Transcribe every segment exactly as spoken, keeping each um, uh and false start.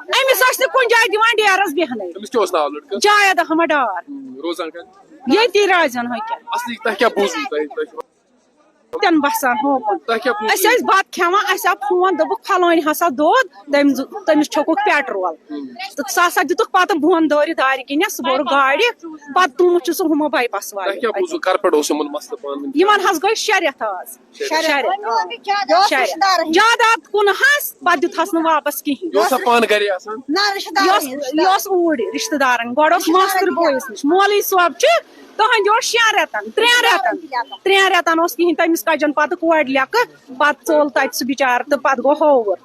أمِس ٲسۍ نہٕ کُنہِ جایہِ دِوان ڈیرس بیٚہنَے۔ أمِس کیٛاہ اوس ناو لٔڑکَس؟ جاوید احمد ڈار۔ ہم، روزان کَتہِ؟ ییٚتی رازن ہوکٮ۪ن۔ اَصلی تۄہہِ کیٛاہ بوٗزوٕ تۄہہِ؟ تۄہہِ چھُوا تٮ۪ن بسان ہوکُن۔ تۄہہِ کیٛاہ بوٗزوٕ؟ أسۍ ٲسۍ بَتہٕ کھٮ۪وان، اَسہِ آو فون، دوٚپُکھ، "فلٲنۍ ہسا دوٚد، تٔمۍ زُ-، تٔمِس چھوٚکُکھ پیٹرول۔" ہم۔ تہٕ سُہ ہسا دِتُکھ پَتہٕ بۄن دٲرِتھ دارِ کِنٮ۪تھ، سُہ بوٚر گاڑِ، پَتہٕ تُلمُت چھُ سُہ ہُمو باے پاس تۄہہِ کیٛاہ والٮ۪ن۔ بوٗزوٕ؟ کَرٕ پٮ۪ٹھ اوس یِمَن مسلہٕ پانہٕ ؤنۍ؟ یِمَن حظ گٔے شےٚ رٮ۪تھ آز۔ شےٚ رٮ۪تھ۔ شےٚ رٮ۪تھ۔ یہِ اوس شےٚ رٮ۪تھ۔ رِشتہٕ دارٕے۔ جاداد کُن حظ، پَتہٕ دیُت حظ نہٕ واپَس کِہیٖنۍ۔ یہِ اوسا پانہٕ گَرے آسان؟ نہ، رِشتہٕ یہِ اوس، دارٕے، رِشتہٕ یہِ اوس اوٗرۍ رِشتہٕ دارَن۔ گۄڈٕ اوس رِشتہٕ دارَن ماستٕر تہِ بویِس نِش۔ مولوی صٲب چھِ تُہٕنٛدِ اوس شٮ۪ن رٮ۪تَن، ترٛٮ۪ن رٮ۪تَن، ترٛٮ۪ن رٮ۪تَن اوس کِہیٖنۍ تٔمِس کَجَن پَتہٕ کورِ لٮ۪کہٕ، پَتہٕ ژوٚل تَتہِ سُہ بِچارٕ تہٕ پَتہٕ گوٚو ہووُر۔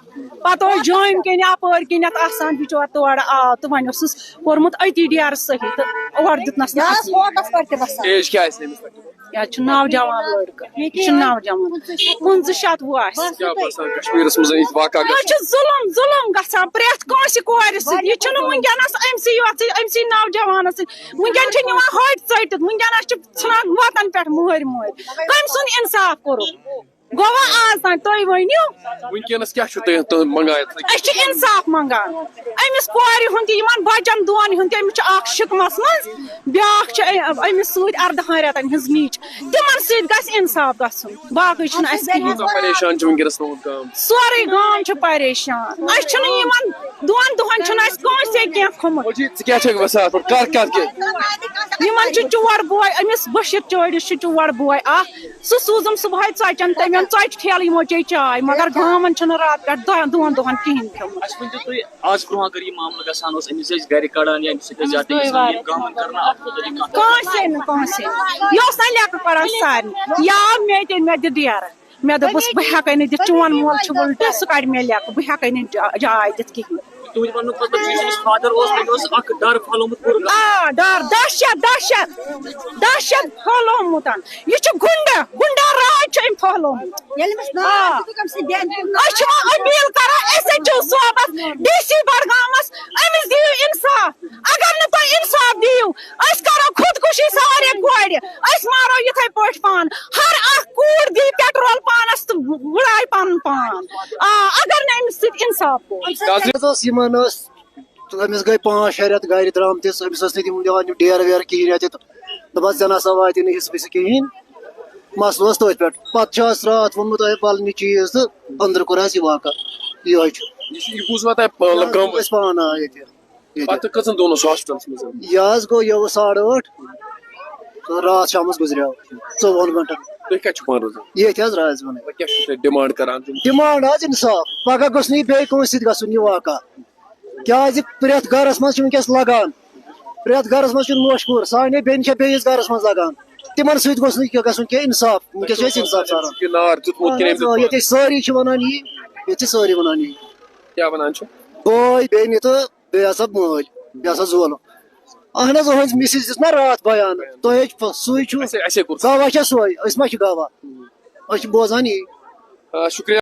پَتہٕ اوس جوٚمۍ کِنۍ اَپٲرۍ کِنٮ۪تھ آسان بِچور تورٕ آو تہٕ وۄنۍ اوسُس کوٚرمُت أتی ڈیرٕ صحیح تہٕ اورٕ دیُتنَس نہٕ یہِ حظ اَتھٕے۔ کوٹَس پٮ۪ٹھ تہِ وَسان۔ ایج کیٛاہ آسہِ أمِس تقریٖباً؟ یہِ حظ چھُ نوجوان لٔڑکہٕ، یہِ چھُ نوجوان، پٕنٛژٕہ شَتوُہ آسہِ۔ کیٛاہ باسان کشمیٖرَس منٛز یِتھۍ واقعہ یہِ حظ گژھان؟ چھُ ظُلُم، ظُلُم گژھان پرٛٮ۪تھ کٲنٛسہِ کورِ سۭتۍ۔ یہِ چھُنہٕ وٕنکیٚنَس أمۍ سٕے یوت سۭتۍ، أمۍ سٕے نوجوانَس سۭتۍ۔ وٕنکیٚن چھِ نِوان ہوٚٹۍ ژٔٹِتھ، وٕنکیٚنَس چھِ ژھٕنان وَتَن پٮ۪ٹھ مٲرۍ مٲرۍ۔ کٔمۍ سُنٛد اِنصاف کوٚرُکھ؟ گوٚو وۄنۍ آز تام تُہۍ ؤنِو۔ وٕنکیٚنَس کیٛاہ چھُو تُہۍ، تُہۍ منٛگان یَتھ؟ أسۍ چھِ اِنصاف منٛگان۔ أمِس کورِ ہُنٛد تہِ، یِمَن بَچَن دۄن ہُنٛد تہِ، أمِس چھُ اَکھ شِکمَس منٛز، بیٛاکھ چھِ أ-، أمِس سۭتۍ اَردَہَن رٮ۪تَن ہٕنٛز نِچ۔ تِمَن سۭتۍ گژھِ اِنصاف گژھُن، باقٕے چھُنہٕ اَسہِ کِہیٖنۍ۔ یوٗتاہ پریشان چھُ وٕنکیٚنَس تُہُنٛد گام؟ سورُے گام چھُ پریشان۔ أسۍ چھِنہٕ یِمَن دۄن دۄہَن چھُنہٕ اَسہِ کٲنٛسے کینٛہہ کھوٚمُت۔ وۄنۍ چھِ، ژٕ کیٛاہ چھَکھ یَژھان؟ کَر کَتھ کیٛاہ؟ یِمَن چھُ چور بوے، أمِس بشیٖر چٲڑِس چھُ چور بوے اَکھ۔ سُہ سوٗزُم صُبحٲے ژۄچَن، تٔمۍ اوٚن ژۄچہِ ٹھیلہٕ، یِمو چے چاے، مگر گامَن چھُنہٕ راتہٕ پٮ۪ٹھ دۄن، دۄن دۄہَن کِہیٖنۍ کھیوٚمُت۔ اَسہِ ؤنۍ تو تُہۍ، آز برونٛہہ اگر یہِ معاملہٕ گژھان اوس، أمِس ٲسۍ گَرِ کَڑان یا أمِس سۭتۍ ٲسۍ زیادٕ تٔمِس وَنان، یِم گامَن کَرنہٕ اَتھ مُتعلِق کانٛہہ کَتھ؟ کٲنٛسے نہٕ، کٲنٛسے نہٕ۔ یہِ اوس نہ لٮ۪کہٕ پَران سارنٕے۔ یا مےٚ تہِ، مےٚ دِ ڈیرٕ۔ مےٚ دوٚپُس، "بہٕ ہٮ۪کَے نہٕ دِتھ، چون مول چھُ وٕلٹہٕ، سُہ کَڑِ مےٚ لٮ۪کہٕ، بہٕ ہٮ۪کَے نہٕ جا-، جاے دِتھ کِہیٖنۍ۔" تُہٕنٛدِ وَننُک مطلب چھُ، یُس أمِس فادر اوس، تٔمۍ اوس اَکھ ڈَر پھٔہلومُت پوٗرٕ گامَس۔ آ، ڈَر، دہشت، دہشت، دہشت پھٔہلومُت۔ یہِ چھُ گُنڈٕ، گُنڈا راج چھُ أمۍ پھٔہلومُت۔ ییٚلہِ أمِس ناو آ۔ چھُ، تٔمۍ سٕے دٮ۪ن کیُن أسۍ چھِ وۄنۍ أپیٖل کران S H O صٲبَس، D C بڈگامَس، أمِس دِیِو اِنصاف۔ اگر نہٕ تُہۍ اِنصاف دِیِو، أسۍ کرو خودکُشی، سارے کورِ، أسۍ مارو یِتھَے پٲٹھۍ پان۔ ہر اکھ کوٗر دی پیٹرول پانَس تہٕ وٕڑایہِ پَنُن پان۔ آ، اگر نہٕ أمِس سۭتۍ اِنصاف گوٚو۔ حضرت اوس یِمن ٲس، أمِس گٔے پانٛژھ شےٚ رٮ۪تھ گرِ درٛامتِس، أمِس ٲس نہٕ تِم دِوان یِم ڈیرٕ ویرٕ کِہیٖنۍ اَتہِ۔ دوٚپہَس، "زَن ہسا واتہِ نہٕ حِصہٕ وِصہٕ کِہیٖنۍ۔" مسلہٕ اوس تٔتھۍ پٮ۪ٹھ۔ پَتہٕ چھُ اَسہِ راتھ ووٚنمُت، "اَے پَلنہِ چیٖز"، تہٕ أنٛدرٕ کوٚر اَسہِ یہِ واقعہ۔ یِہوٚے چھُ۔ یہِ چھُ، یہِ بوٗزوا تۄہہِ، مطلب، گام؟ أسۍ پانہٕ آے ییٚتہِ۔ ییٚتہِ۔ پَتہٕ کٔژَن دۄہَن اوس ہاسپِٹَلَس منٛز؟ یہِ حظ گوٚو، یہِ اوس ساڑٕ ٲٹھ، تہٕ راتھ شامَس گُزریو، ژوٚوُہَن گھنٹَن۔ تُہۍ کَتہِ چھِو پانہٕ روزان؟ ییٚتہِ حظ رازِ وَنٕے۔ وۄنۍ کیٛاہ چھُو تۄہہِ ڈِمانڈ کران تِم؟ ڈِمانڈ حظ اِنصاف، پَگاہ گوٚژھ نہٕ یہِ بیٚیہِ کٲنٛسہِ سۭتۍ گژھُن یہِ واقعہ۔ کیٛازِ پرٛٮ۪تھ گَرَس منٛز چھِ وٕنکیٚس لَگان، پرٛٮ۪تھ گَرَس منٛز چھُ نوشہِ کوٗر، سانہِ بیٚنہِ چھےٚ بیٚیِس گَرَس منٛز لَگان، تِمَن سۭتۍ گوٚژھ نہٕ یہِ گژھُن کینٛہہ، اِنصاف۔ وٕنکیٚس چھُ اَسہِ اِنصاف ژارُن۔ یہِ نار دیُتمُت کِنہٕ أمۍ دیُت اَہَن حظ، پانہٕ؟ ییٚتہِ چھِ سٲری چھِ وَنان یی، ییٚتہِ چھِ سٲری وَنان یی۔ کیٛاہ وَنان چھِ؟ بٲے، بیٚنہِ تہٕ بیٚیہِ ہسا مٲلۍ، بیٚیہِ ہسا زول۔ اَہَن حظ، أہٕنٛز مِسِز دِژ نہ راتھ بیان، تۄہے چھُ، سُے چھُ اَسے، اَسے کوٚر۔ گواہ چھا سۄے، أسۍ ما چھِ گواہ؟ أسۍ چھِ بوزان یی۔ آ، شُکریہ۔